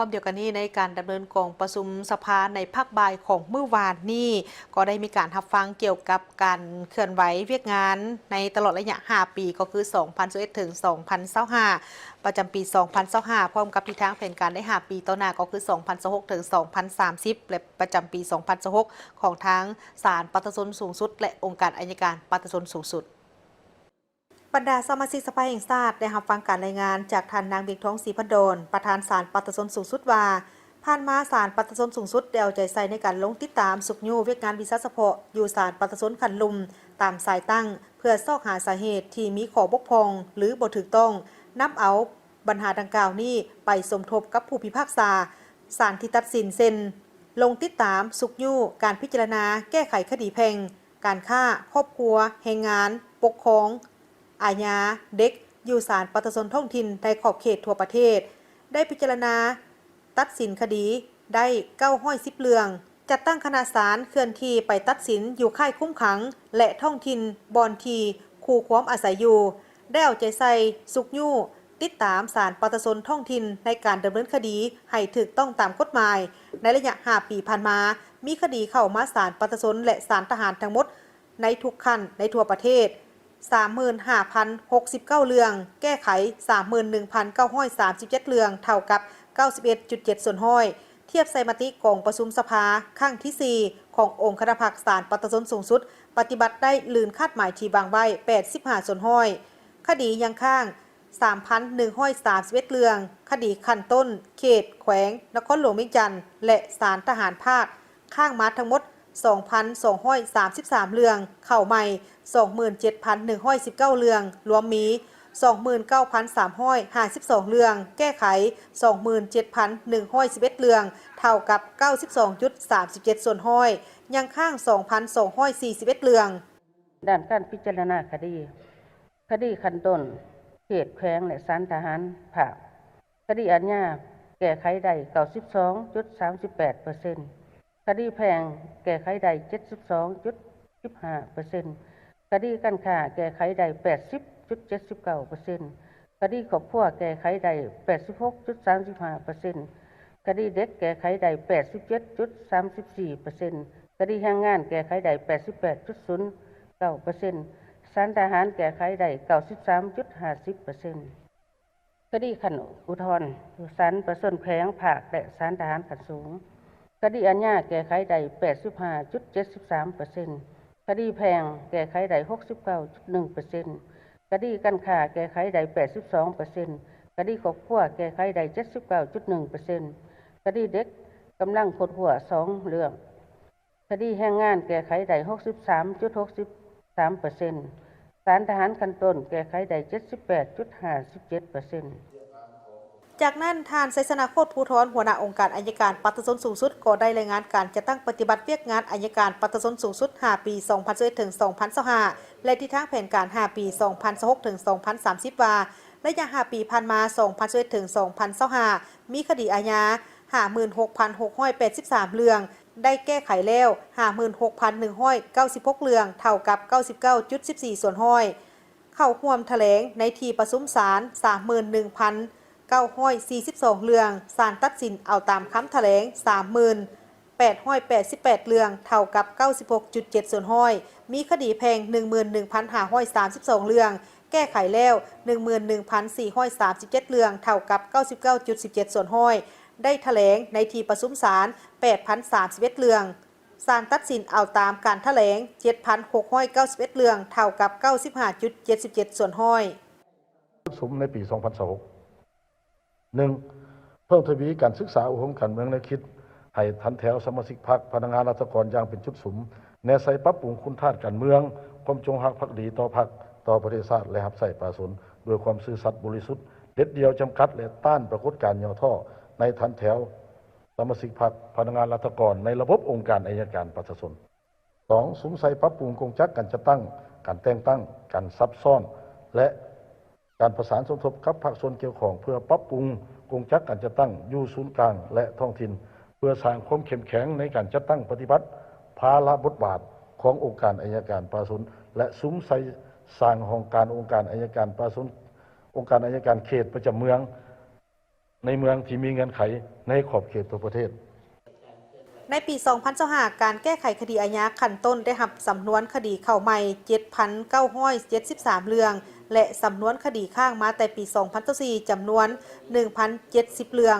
ພ້ອມດຽວກັນນີ້, ໃນການດຳເນີນກອງປະຊຸມສະພາໃນພາກບ່າຍຂອງມື້ວານນີ້ ກໍໄດ້ມີການຮັບຟັງກ່ຽວກັບການເຄື່ອນໄຫວວຽກງານໃນຕະຫຼອດໄລຍະຫ້າປີ ກໍຄື ສອງພັນຊາວເອັດ ເຖິງ ສອງພັນຊາວຫ້າ ປະຈຳປີ ສອງພັນຊາວຫ້າ ພ້ອມກັບທິດທາງແຜນການໃນຫ້າປີຕໍ່ໜ້າ ກໍຄື ສອງພັນຊາວຫົກ ເຖິງ ສອງພັນສາມສິບ ແລະ ປະຈຳປີ ສອງພັນຊາວຫົກ ຂອງທາງສານປະຊາຊົນສູງສຸດ ແລະ ອົງການໄອຍະການປະຊາຊົນສູງສຸດ. ບັນດາສະມາຊິກສະພາແຫ່ງຊາດໄດ້ຮັບຟັງການລາຍງານຈາກທ່ານນາງ ວຽງທອງ ສີພັນດອນ ປະທານສານປະຊາຊົນສູງສຸດວ່າ, ຜ່ານມາສານປະຊາຊົນສູງສຸດໄດ້ເອົາໃຈໃສ່ໃນການລົງຕິດຕາມຊຸກຍູ້ວຽກງານວິຊາສະເພາະຢູ່ສານປະຊາຊົນຂັ້ນລຸ່ມຕາມສາຍຕັ້ງ ເພື່ອຊອກຫາສາເຫດທີ່ມີຂໍ້ບົກຜ່ອງ ຫຼື ບໍ່ຖືກຕ້ອງ, ນຳເອົາບັນຫາດັ່ງກ່າວນີ້ໄປສົມທົບກັບຜູ້ພິພາກສາສານທີ່ຕັດສິນ ເຊັ່ນ ລົງຕິດຕາມຊຸກຍູ້ການພິຈາລະນາແກ້ໄຂຄະດີແພ່ງ, ການຄ້າ, ຄອບຄົວ, ແຮງງານ, ປົກຄອງ, ອາຍາ, ເດັກ ຢູ່ສານປະຊາຊົນທ້ອງຖິ່ນໃນຂອບເຂດທົ່ວປະເທດ ໄດ້ພິຈາລະນາຕັດສິນຄະດີໄດ້ເກົ້າຮ້ອຍສິບເລື່ອງ, ຈັດຕັ້ງຄະນະສານເຄື່ອນທີ່ໄປຕັດສິນຢູ່ຄ້າຍຄຸມຂັງ ແລະ ທ້ອງຖິ່ນບ່ອນທີ່ຄູ່ຄວາມອາໄສຢູ່ ໄດ້ເອົາໃຈໃສ່ຊຸກຍູ້ຕິດຕາມສານປະຊາຊົນທ້ອງຖິ່ນໃນການດຳເນີນຄະດີໃຫ້ຖືກຕ້ອງຕາມກົດໝາຍ. ໃນໄລຍະຫ້າປີຜ່ານມາ, ມີຄະດີເຂົ້າມາສານປະຊາຊົນ ແລະ ສານທະຫານທັງໝົດ ໃນທຸກຂັ້ນໃນທົ່ວປະເທດ ສາມໝື່ນຫ້າພັນຫົກສິບເກົ້າເລື່ອງ, ແກ້ໄຂສາມໝື່ນໜຶ່ງພັນເກົ້າຮ້ອຍສາມສິບເຈັດເລື່ອງ ເທົ່າກັບເກົ້າສິບເອັດຈຸດເຈັດສ່ວນຮ້ອຍ ທຽບໃສ່ມະຕິກອງປະຊຸມສະພາຄັ້ງທີສີ່ ຂອງອົງຄະນະພັກສານປະຊາຊົນສູງສຸດ ປະຕິບັດໄດ້ລື່ນຄາດໝາຍທີ່ວາງໄວ້ແປດສິບຫ້າສ່ວນຮ້ອຍ. ຄະດີຍັງຄ້າງ ສາມພັນໜຶ່ງຮ້ອຍສາມສິບເອັດເລື່ອງ, ຄະດີຂັ້ນຕົ້ນ, ເຂດ, ແຂວງ, ນະຄອນຫຼວງວຽງຈັນ ແລະ ສານທະຫານພາກ ຄ້າງມາທັງໝົດ ສອງພັນສອງຮ້ອຍສາມສິບສາມເລື່ອງ, ເຂົ້າໃໝ່ ສອງໝື່ນເຈັດພັນໜຶ່ງຮ້ອຍສິບເກົ້າເລື່ອງ, ລວມມີ ສອງໝື່ນເກົ້າພັນສາມຮ້ອຍຫ້າສິບສອງເລື່ອງ, ແກ້ໄຂ ສອງໝື່ນເຈັດພັນໜຶ່ງຮ້ອຍສິບເອັດເລື່ອງ ເທົ່າກັບເກົ້າສິບສອງຈຸດສາມສິບເຈັດສ່ວນຮ້ອຍ, ຍັງຄ້າງ ສອງພັນສອງຮ້ອຍສີ່ສິບເອັດເລື່ອງ. ດ້ານການພິຈາລະນາຄະດີ, ຄະດີຂັ້ນຕົ້ນ, ເຂດ, ແຂວງ ແລະ ສານທະຫານພາກ, ຄະດີອາຍາແກ້ໄຂໄດ້ເກົ້າສິບສອງຈຸດສາມສິບແປດເປີເຊັນ, ຄະດີແພ່ງແກ້ໄຂໄດ້ເຈັດສິບສອງຈຸດສິບຫ້າເປີເຊັນ, ຄະດີການຄ້າແກ້ໄຂໄດ້ແປດສິບຈຸດເຈັດສິບເກົ້າເປີເຊັນ, ຄະດີຄອບຄົວແກ້ໄຂໄດ້ແປດສິບຫົກຈຸດສາມສິບຫ້າເປີເຊັນ, ຄະດີເດັກແກ້ໄຂໄດ້ແປດສິບເຈັດຈຸດສາມສິບສີ່ເປີເຊັນ, ຄະດີແຮງງານແກ້ໄຂໄດ້ແປດສິບແປດຈຸດສູນເກົ້າເປີເຊັນ, ສານທະຫານແກ້ໄຂໄດ້ເກົ້າສິບສາມຈຸດຫ້າສິບເປີເຊັນ. ຄະດີຂັ້ນອຸທອນຢູ່ສານປະຊາຊົນແຂວງ, ພາກ ແລະ ສານທະຫານຂັ້ນສູງ, ຄະດີອາຍາແກ້ໄຂໄດ້ແປດສິບຫ້າຈຸດເຈັດສິບສາມເປີເຊັນ, ຄະດີແພ່ງແກ້ໄຂໄດ້ຫົກສິບເກົ້າຈຸດໜຶ່ງເປີເຊັນ, ຄະດີການຄ້າແກ້ໄຂໄດ້ແປດສິບສອງເປີເຊັນ, ຄະດີຄອບຄົວແກ້ໄຂໄດ້ເຈັດສິບເກົ້າຈຸດໜຶ່ງເປີເຊັນ, ຄະດີເດັກກຳລັງຄົ້ນຄວ້າສອງເລື່ອງ, ຄະດີແຮງງານແກ້ໄຂໄດ້ຫົກສິບສາມຈຸດຫົກສິບສາມເປີເຊັນ, ສານທະຫານຂັ້ນຕົ້ນແກ້ໄຂໄດ້ເຈັດສິບແປດຈຸດຫ້າສິບເຈັດເປີເຊັນ. ຈາກນັ້ນ, ທ່ານ ໄຊຊະນະ ໂຄດພູທອນ ຫົວໜ້າອົງການໄອຍະການປະຊາຊົນສູງສຸດ ກໍໄດ້ລາຍງານການຈັດຕັ້ງປະຕິບັດວຽກງານໄອຍະການປະຊາຊົນສູງສຸດ ຫ້າປີ ສອງພັນຊາວເອັດ ເຖິງ ສອງພັນຊາວຫ້າ ແລະ ທິດທາງແຜນການ ຫ້າປີ ສອງພັນຊາວຫົກ ເຖິງ ສອງພັນສາມສິບ ວ່າ ໄລຍະ ຫ້າ ປີຜ່ານມາ ສອງພັນຊາວເອັດ ເຖິງ ສອງພັນຊາວຫ້າ ມີຄະດີອາຍາ ຫ້າໝື່ນຫົກພັນຫົກຮ້ອຍແປດສິບສາມເລື່ອງ, ໄດ້ແກ້ໄຂແລ້ວ ຫ້າໝື່ນຫົກພັນໜຶ່ງຮ້ອຍເກົ້າສິບຫົກເລື່ອງ ເທົ່າກັບ ເກົ້າສິບເກົ້າຈຸດສິບສີ່ສ່ວນຮ້ອຍ, ເຂົ້າຮ່ວມຖະແຫຼງໃນທີ່ປະຊຸມສານ ສາມໝື່ນໜຶ່ງພັນເກົ້າຮ້ອຍສີ່ສິບສອງເລື່ອງ, ສານຕັດສິນເອົາຕາມຄຳຖະແຫຼງ ສາມໝື່ນແປດຮ້ອຍແປດສິບແປດເລື່ອງ ເທົ່າກັບ ເກົ້າສິບຫົກຈຸດເຈັດສ່ວນຮ້ອຍ, ມີຄະດີແພ່ງ ໜຶ່ງໝື່ນໜຶ່ງພັນຫ້າຮ້ອຍສາມສິບສອງເລື່ອງ, ແກ້ໄຂແລ້ວ ໜຶ່ງໝື່ນໜຶ່ງພັນສີ່ຮ້ອຍສາມສິບເຈັດເລື່ອງ ເທົ່າກັບ ເກົ້າສິບເກົ້າຈຸດສິບເຈັດສ່ວນຮ້ອຍ, ໄດ້ຖະແຫຼງໃນທີ່ປະຊຸມສານ ແປດພັນສາມສິບເອັດເລື່ອງ, ສານຕັດສິນເອົາຕາມການຖະແຫຼງ ເຈັດພັນຫົກຮ້ອຍເກົ້າສິບເອັດເລື່ອງ ເທົ່າກັບ ເກົ້າສິບຫ້າຈຸດເຈັດສິບເຈັດສ່ວນຮ້ອຍ. ຊຸມໃນປີສອງພັນຊາວຫົກ ໜຶ່ງ ເພີ່ມທະວີການສຶກສາອົບຮົມການເມືອງແນວຄິດໃຫ້ຖັນແຖວສະມາຊິກພັກ, ພະນັກງານລັດຖະກອນຢ່າງເປັນຈຸດສຸມ, ແນໃສ່ປັບປຸງຄຸນທາດການເມືອງ, ຄວາມຈົງຮັກພັກດີຕໍ່ພັກ, ຕໍ່ປະເທດຊາດ ແລະ ຮັບໃຊ້ປະຊາຊົນດ້ວຍຄວາມຊື່ສັດບໍລິສຸດ, ເດັດດ່ຽວຈຳກັດ ແລະ ຕ້ານປາກົດການຫຍໍ້ທໍ້ໃນຖັນແຖວສະມາຊິກພັກ, ພະນັກງານລັດຖະກອນໃນລະບົບອົງການໄອຍະການປະຊາຊົນ. ສອງ ສຸມໃສ່ປັບປຸງກົງຈັກການຈັດຕັ້ງ, ການແຕ່ງຕັ້ງ, ການສັບຊ້ອນ ແລະ ການປະສານສົມທົບກັບພາກສ່ວນກ່ຽວຂ້ອງ ເພື່ອປັບປຸງກົງຈັກການຈັດຕັ້ງຢູ່ສູນກາງ ແລະ ທ້ອງຖິ່ນ ເພື່ອສ້າງຄວາມເຂັ້ມແຂງໃນການຈັດຕັ້ງປະຕິບັດພາລະບົດບາດຂອງອົງການໄອຍະການປະຊາຊົນ ແລະ ສຸມໃສ່ສ້າງຫ້ອງການອົງການໄອຍະການປະຊາຊົນ, ອົງການໄອຍະການເຂດປະຈຳເມືອງ. ໃນເມືອງທີ່ມີເງື່ອນໄຂໃນຂອບເຂດທົ່ວປະເທດ. ໃນປີສອງພັນຊາວຫ້າ ການແກ້ໄຂຄະດີອາຍາຂັ້ນຕົ້ນໄດ້ຮັບສຳນວນຄະດີເຂົ້າໃໝ່ ເຈັດພັນເກົ້າຮ້ອຍເຈັດສິບສາມເລື່ອງ ແລະ ສຳນວນຄະດີຄ້າງມາແຕ່ປີສອງພັນຊາວສີ່ ຈຳນວນໜຶ່ງພັນເຈັດສິບເລື່ອງ,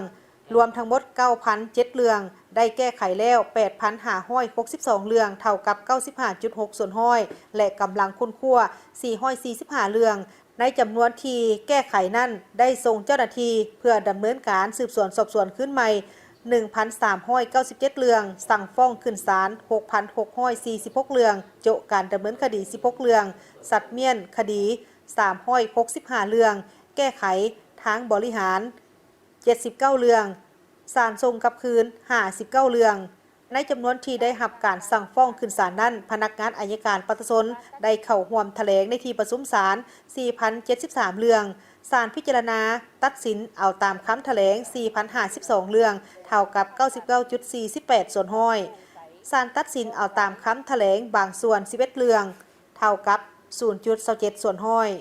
ລວມທັງໝົດເກົ້າພັນເຈັດເລື່ອງ, ໄດ້ແກ້ໄຂແລ້ວແປດພັນຫ້າຮ້ອຍຫົກສິບສອງເລື່ອງ ເທົ່າກັບເກົ້າສິບຫ້າຈຸດຫົກສ່ວນຮ້ອຍ ແລະ ກຳລັງຄົ້ນຄວ້າສີ່ຮ້ອຍສີ່ສິບຫ້າເລື່ອງ. ໃນຈຳນວນທີ່ແກ້ໄຂນັ້ນ ໄດ້ສົ່ງເຈົ້າໜ້າທີ່ເພື່ອດຳເນີນການສືບສວນສອບສວນຄືນໃໝ່ໜຶ່ງພັນສາມຮ້ອຍເກົ້າສິບເຈັດເລື່ອງ, ສັ່ງຟ້ອງຂຶ້ນສານຫົກພັນຫົກຮ້ອຍສີ່ສິບຫົກເລື່ອງ, ໂຈະການດຳເນີນຄະດີສິບຫົກເລື່ອງ, ສັດມ້ຽນຄະດີສາມຮ້ອຍຫົກສິບຫ້າເລື່ອງ, ແກ້ໄຂທາງບໍລິຫານເຈັດສິບເກົ້າເລື່ອງ, ສານສົ່ງກັບຄືນຫ້າສິບເກົ້າເລື່ອງ. ໃນຈຳນວນທີ່ໄດ້ຮັບການສັ່ງຟ້ອງຂຶ້ນສານນັ້ນ, ພະນັກງານອັຍການປະຊາຊົນໄດ້ເຂົ້າຮ່ວມຖະແຫຼງໃນທີ່ປະຊຸມສານສີ່ພັນເຈັດສິບສາມເລື່ອງ, ສານພິຈາລະນາຕັດສິນເອົາຕາມຄຳຖະແຫຼງສີ່ພັນຫ້າສິບສອງເລື່ອງ ເທົ່າກັບເກົ້າສິບເກົ້າຈຸດສີ່ສິບແປດສ່ວນຮ້ອຍ, ສານຕັດສິນເອົາຕາມຄຳຖະແຫຼງບາງສ່ວນສິບເອັດເລື່ອງ ເທົ່າກັບສູນຈຸດຊາວເຈັດສ່ວນຮ້ອຍ.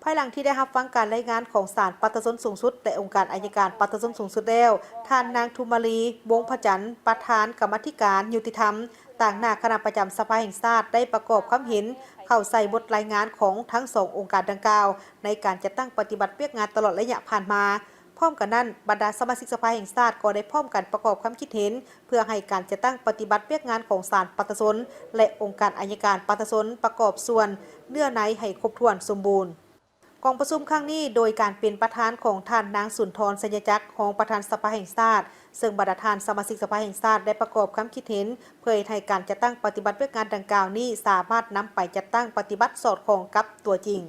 ພາຍຫຼັງທີ່ໄດ້ຮັບຟັງການລາຍງານຂອງສານປະຊາຊົນສູງສຸດ ແລະ ອົງການອັຍການປະຊາຊົນສູງສຸດແລ້ວ, ທ່ານນາງທຸມມາລີ ວົງພະຈັນ ປະທານກຳມາທິການຍຸຕິທຳ ຕາງໜ້າຄະນະປະຈຳສະພາແຫ່ງຊາດ ໄດ້ປະກອບຄຳເຫັນເຂົ້າໃສ່ບົດລາຍງານຂອງທັງສອງອົງການດັ່ງກ່າວ ໃນການຈັດຕັ້ງປະຕິບັດວຽກງານຕະຫຼອດໄລຍະຜ່ານມາ. ພ້ອມກັນນັ້ນ, ບັນດາສະມາຊິກສະພາແຫ່ງຊາດກໍໄດ້ພ້ອມກັນປະກອບຄຳຄິດເຫັນ ເພື່ອໃຫ້ການຈັດຕັ້ງປະຕິບັດວຽກງານຂອງສານປະຊາຊົນ ແລະ ອົງການອັຍການປະຊາຊົນປະກອບສ່ວນເນື້ອໃນໃຫ້ຄົບຖ້ວນສົມບູນ. ກອງປະຊຸມຄັ້ງນີ້ ໂດຍການເປັນປະທານຂອງທ່ານນາງສຸນທອນ ໄຊຍະຈັກ ຮອງປະທານສະພາແຫ່ງຊາດ, ເຊິ່ງບັນດາທ່ານສະມາຊິກສະພາແຫ່ງຊາດໄດ້ປະກອບຄຳຄິດເຫັນ ເພື່ອເຮັດໃຫ້ການຈັດຕັ້ງປະຕິບັດວຽກງານດັ່ງກ່າວນີ້ ສາມາດນຳໄປຈັດຕັ້ງປະຕິບັດສອດຄ່ອງກັບຕົວຈິງ.